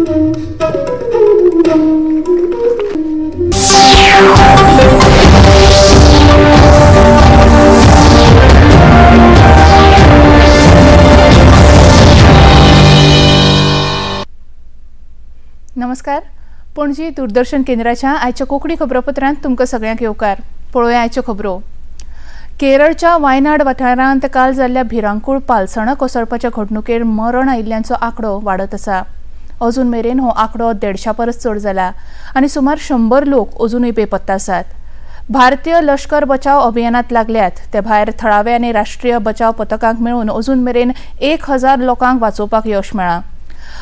नमस्कार, पणजी दूरदर्शन केंद्राच्या आयच्या कोंकणी खबरापत्रांत तुमकां सगळ्यांक येवकार. पळोवया आयच्यो खबरो. केरळच्या वायनाड वाठारांत काल जाल्ल्या भिरांकूळ पालसणां कोसळपाच्या घडणुकेर मरण आयिल्ल्यांचो आंकडो वाडत आसा. अजून मेरेन हो आंकडो 150 परस चड जाला आनी सुमार 100 लोक अजुनूय बेपत्ता आसात. भारतीय लश्कर बचाव अभियानात लागल्यात. ते भायर थळावे आनी राष्ट्रीय बचाव पथकांक मेळून अजून मेरेन 1000 लोकांक वाचोवपाक यश मेळ्ळां.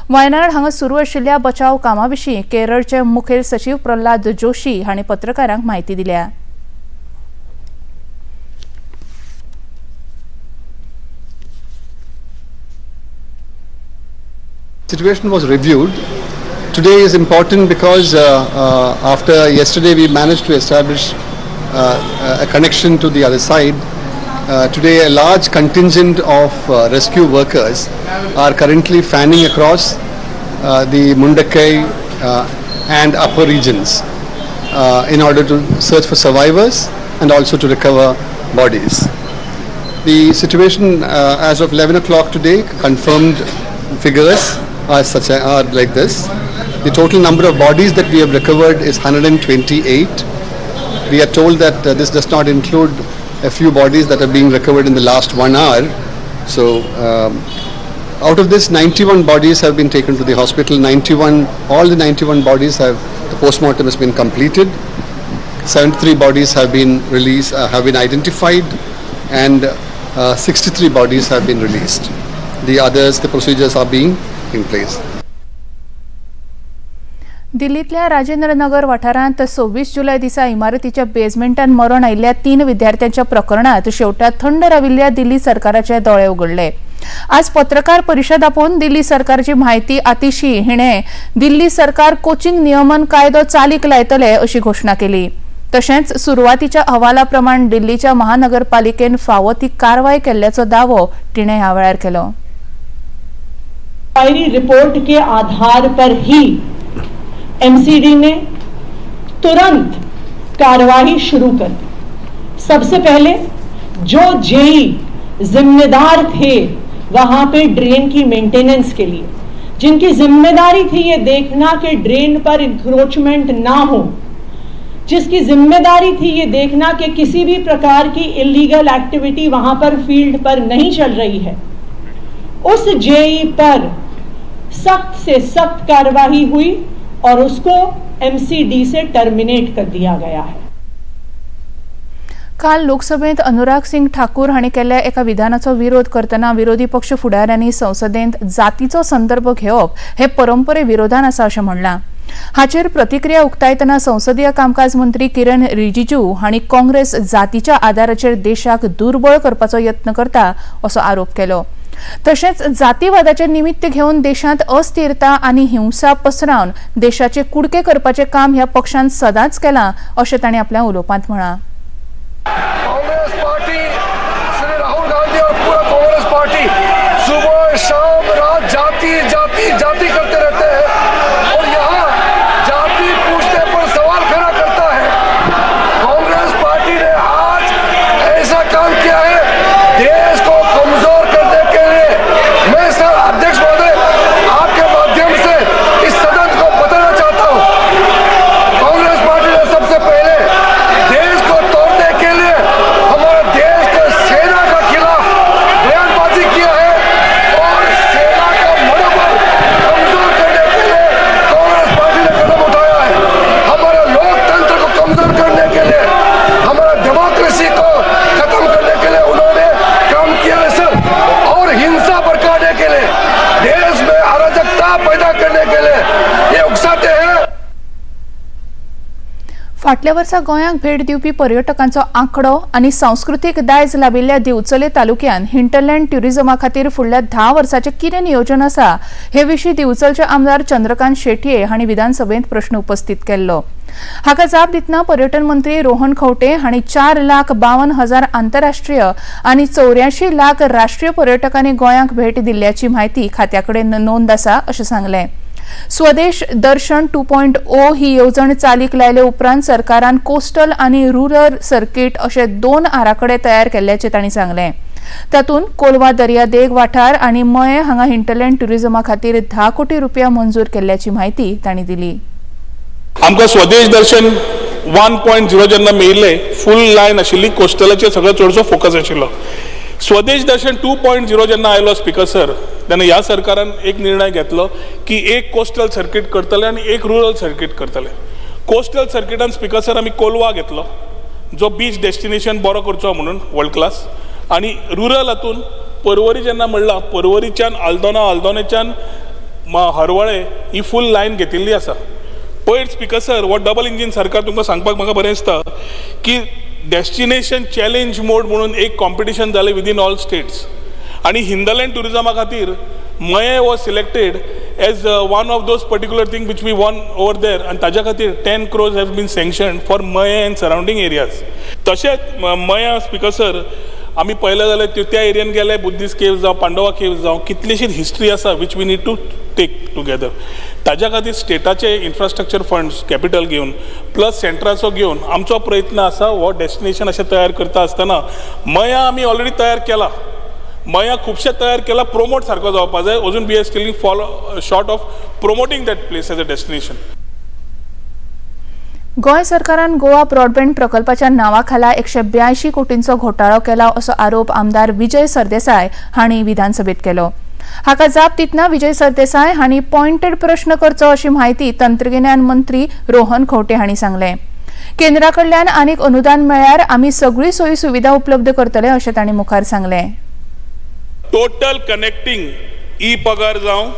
वायनाड हांगा सुरू आशिल्ल्या बचाव कामा विशीं केरळचे मुखेल सचीव प्रल्हाद जोशी हांणी पत्रकारांक म्हायती दिल्या. Situation was reviewed. Today is important because after yesterday we managed to establish a connection to the other side. Today a large contingent of rescue workers are currently fanning across the Mundakkai and upper regions in order to search for survivors and also to recover bodies. The situation as of 11 o'clock today, confirmed figures are are like this. The total number of bodies that we have recovered is 128. We are told that this does not include a few bodies that are being recovered in the last 1 hour. So out of this, 91 bodies have been taken to the hospital. 91, all the 91 bodies have, the postmortem has been completed. 73 bodies have been released, have been identified, and 63 bodies have been released. The others, the procedures are being in place. दिल्लीतल्या राजेंद्र नगर वाठारांत 26 जुलय दिसा इमारतीच्या बेजमेंटान मरण आयिल्ल्या 3 विद्यार्थ्यांच्या प्रकरणात शेवटात थंड राविल्ल्या दिल्ली सरकाराचे दोळे उगडले. आज पत्रकार परिशद आपोवन दिल्ली सरकारची म्हायती आतिशी हिणे दिल्ली सरकार कोचिंग नियमन कायदो चालीक लायतले अशी घोशणा केली. तशेंच सुरवातीच्या अहवाला प्रमाण दिल्लीच्या महानगरपालिकेन फावो ती कारवाय केल्ल्याचो दावो तिणे ह्या वेळार केलो. रिपोर्ट के आधार पर ही एमसीडी ने तुरंत कार्रवाई शुरू कर दी. सबसे पहले जो जेई जिम्मेदार थे वहां पे ड्रेन की मेंटेनेंस के लिए, जिनकी जिम्मेदारी थी ये देखना कि ड्रेन पर इंक्रोचमेंट ना हो, जिसकी जिम्मेदारी थी ये देखना कि किसी भी प्रकार की इलीगल एक्टिविटी वहां पर फील्ड पर नहीं चल रही है, उस जेई पर सख्त से सख्त कार्रवाई हुई और उसको एमसीडी से टर्मिनेट कर दिया गया है. काल लोकसभेत अनुराग सिंग ठाकूर हांणी केल्ल्या एका विधानाचो विरोध करतना विरोधी पक्ष फुडाऱ्यांनी संसदेंत जातीचो संदर्भ घेवप हे परंपरे विरोधान आसा अशें म्हणलां. हाचेर प्रतिक्रिया उक्तायतना संसदीय कामकाज मंत्री किरण रिजिजू हांणी काँग्रेस जातीच्या आदाराचेर देशाक दुर्बळ करपाचो यत्न करता असो आरोप केलो. तशेंच जातीवादाचे निमित्त घेवन देशांत अस्थिरता आनी हिंसा पसरावन देशाचे कुडके करपाचें काम ह्या पक्षान सदांच केलां अशें तांणी आपल्या उलोवपांत म्हळां. कांग्रेस पार्टी, श्री राहुल गांधी और पूरा कांग्रेस पार्टी सुबह शाम रात जाति जाति जाति करते रहते हैं और यहाँ जाति पूछने पर सवाल खड़ा करता है. कांग्रेस पार्टी ने आज ऐसा काम किया है देश को कमजोर करने के लिए. मैं सर अध्यक्ष महोदय आपके माध्यम से इस सदन को बताना चाहता हूँ, कांग्रेस पार्टी ने सबसे पहले देश को तोड़ने के लिए हमारे देश के सेना के खिलाफ बयानबाजी किया है और सेना का मनोबल कमजोर करने के लिए कांग्रेस पार्टी ने कदम उठाया है. हमारे लोकतंत्र को कमजोर करने के लिए, हमारा डेमोक्रेसी को खत्म करने के लिए उन्होंने काम किया है सर, और हिंसा भड़काने के लिए, देश में अराजकता पैदा करने के लिए ये उकसाते हैं. फाटल्या वर्सा गोंयांक भेट दिवपी पर्यटकांचो आंकडो आनी सांस्कृतीक दायज लाभिल्ल्या दिवचले तालुक्यान हिंटरलँड ट्युरिझमा खातीर फुडल्या 10 वर्साचें कितें नियोजन आसा हे विशीं दिवचलचे आमदार चंद्रकांत शेटये हांणी विधानसभेंत प्रश्न उपस्थित केल्लो. हाका जाप दितना पर्यटन मंत्री रोहन खंवटे हांणी 4,52,000 आंतरराष्ट्रीय आनी 84 लाख राष्ट्रीय पर्यटकांनी गोंयांक भेट दिल्ल्याची म्हायती खात्या कडेन नोंद आसा अशें सांगलें. स्वदेश दर्शन 2.0 ही येवजण चालीक लायले उपरांत सरकारान कोस्टल आनी रुरल सर्किट अशे 2 आराखडे तयार केल्ल्याचे तांणी सांगलें. तातूंत कोलवा दर्यादेग वाठार आनी मये हांगा हिंटरलँड ट्युरिझमा खातीर 10 कोटी रुपया मंजूर केल्ल्याची म्हायती तांणी दिली. आमकां स्वदेश दर्शन 1.0 जेन्ना मेळिल्लें फूल लायन आशिल्ली, कोस्टलाचेर सगळो चडसो फोकस आशिल्लो. स्वदेश दर्शन 2.0 जेन्ना आयलो स्पीकर सर तेन्ना ह्या सरकारान एक निर्णय घेतलो की एक कोस्टल सर्कीट करतले आनी एक रुरल सर्कीट करतले. कोस्टल सर्किटान स्पीकर सर आमी कोलवा घेतलो जो बीच डेस्टिनेशन बरो करचो म्हणून वर्ल्ड क्लास, आनी रुरल हातून परवरी जेन्ना म्हणलां परवरीच्यान आल्दोना, आल्दोनेच्यान हरवळे ही फूल लायन घेतिल्ली आसा. पयर स्पीकर सर हो डबल इंजीन सरकार तुमकां सांगपाक म्हाका बरें दिसता की डेस्टिनेशन चॅलेंज मोड म्हणून एक कॉम्पिटिशन जालें विदीन ऑल स्टेट्स, आनी हिंदलँड ट्युरिजमा खातीर Mayem was selected as one of those particular thing which we won over there, आनी ताज्या खातीर 10 crores have been sanctioned for Mayem and surrounding areas. तशेंच मया स्पीकर सर आमी पळयलें जाल्यार त्या एरियन गेले बुद्धिस्ट केव्स जावं पांडवा केव्स जावं कितलीशीच हिस्ट्री आसा which we need to take together. ताज्या खातीर स्टेटाचे इन्फ्रास्ट्रक्चर फंड्स कॅपिटल घेवन प्लस सेंट्राचो घेवन आमचो प्रयत्न आसा हो डेस्टिनेशन अशें तयार करता आसतना मया आमी ऑलरेडी तयार केला, मया खुबशें तयार केला, प्रोमोट सारको जावपा जाय. अजून we are still fall short of promoting that place as a destination. Goa सरकारान गोवा ब्रॉडबँड प्रकल्पाच्या नांवाखाला 182 कोटींचो घोटाळो केला असो आरोप आमदार विजय सरदेसाय हांणी विधानसभेत केलो. हाका जाप दितना विजय सरदेसाय हांणी पॉयंटेड प्रश्न करचो अशी म्हायती तंत्रगिन्यान मंत्री रोहन खंवटे हांणी सांगलें. केंद्रा कडल्यान आनीक अनुदान मेळ्ळ्यार आमी सगळी सोयी सुविधा उपलब्ध करतले अशें तांणी मुखार सांगलें. टोटल कनेक्टिंग ई पगार जावं,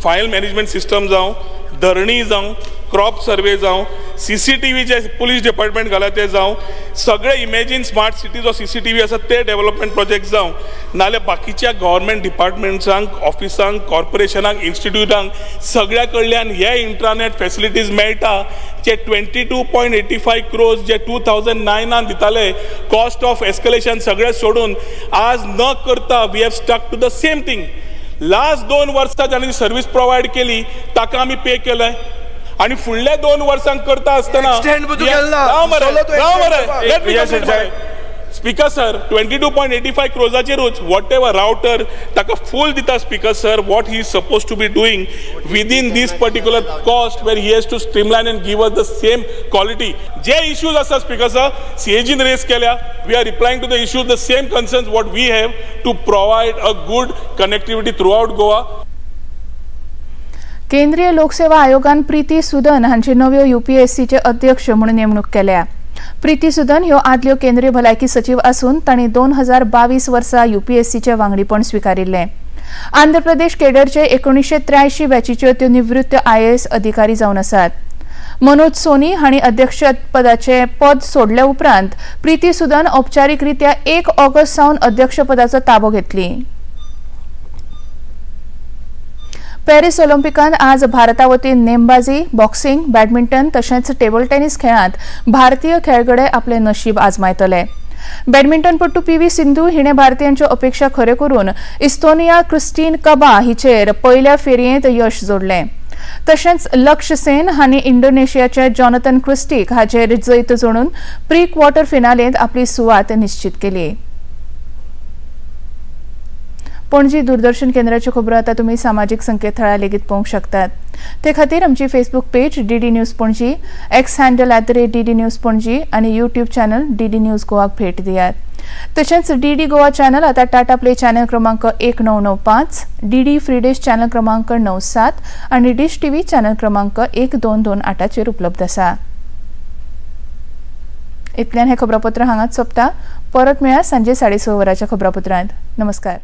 फायल मॅनेजमेंट सिस्टम जावं, धरणी जावं, क्रॉप सर्वे जावं, CCTV जे पुलीस डिपार्टमेंट घाला ते जावं, सगळे इमेजीन स्मार्ट सिटी जो CCTV आसा ते डेव्हलपमेंट प्रोजेक्ट जावं, नाल्यार बाकीच्या गव्हर्मेंट डिपार्टमेंट्सांक, ऑफिसांक, कॉर्पोरेशनांक, इन्स्टिट्यूटांक सगळ्या कडल्यान हे इंट्रानेट फॅसिलिटीज मेळटा जे 22.85 crores जे 2009 दिताले कॉस्ट ऑफ एस्कलेशन सगळें सोडून आज न करता we have stuck to the same thing. Last 2 वर्सां जांणी सर्वीस प्रोवायड केली ताका आमी पे केलें आनी फुडल्या 2 वर्सांक करता आसतना speaker sir 22.85 क्रोजाचेरूच what ever router ताका फूल दिता speaker sir what he is suppose to be doing within this particular cost where he has to streamline and give us the same quality. J issues आसा speaker sir सीएजीन rays केल्या, we are replying to the issues the same concerns what we have to provide a good connectivity throughout Goa. केंद्रीय लोकसेवा आयोगान प्रीती सुदन हांची नव्यो यूपीएससीचे अध्यक्ष म्हणून नेमणूक केल्या. प्रीती सुदन ह्यो आदल्यो केंद्रीय भलायकी सचीव आसून तांणी 2022 वर्सा यूपीएससीचे वांगडीपण स्विकारिल्लें. आंध्र प्रदेश केडरचे 1983 बॅचीच्यो त्यो निवृत्त IAS अधिकारी जावन आसात. मनोज सोनी हांणी अध्यक्षपदाचें पद सोडले उपरांत प्रीती सुदन औपचारीकरित्या 1 ऑगस्ट सावन अध्यक्षपदाचो ताबो घेतली. पॅरिस ऑलिम्पिकांत आज भारता वतीन नेमबाजी, बॉक्सिंग, बॅडमिंटन तशेंच टेबल टेनिस खेळांत भारतीय खेळगडे आपले नशीब आजमायतले. बॅडमिंटनपटू PV Sindhu हिणे भारतीयांच्यो अपेक्षा खऱ्यो करून इस्तोनिया क्रिस्टीन कबा हिचेर पयल्या फेरयेंत यश जोडलें. तशेंच लक्ष्य सेन हांणी इंडोनेशियाच्या जॉनथन क्रिस्टीक हाचेर जैत जोडून प्री क्वॉर्टर फिनालेंत आपली सुवात निश्चित केली. पणजी दूरदर्शन केंद्राच्यो खबरो आतां तुमी सामाजीक संकेतथळार लेगीत पळोवंक शकतात. ते खातीर आमची Facebook page DD news Panaji, X handle @DD news Panaji आनी यूट्यूब चॅनल DD news गोवाक भेट दियात. तशेंच DD Goa channel आतां टाटा प्ले चॅनल क्रमांक 1995, DD free dish channel क्रमांक 97 आनी डिश टीव्ही चॅनल क्रमांक 1228चेर उपलब्ध आसा. इतल्यान हें खबरापत्र हांगाच सोंपता. परत मेळया सांजे 6:30 वरांच्या खबरापत्रांत. नमस्कार.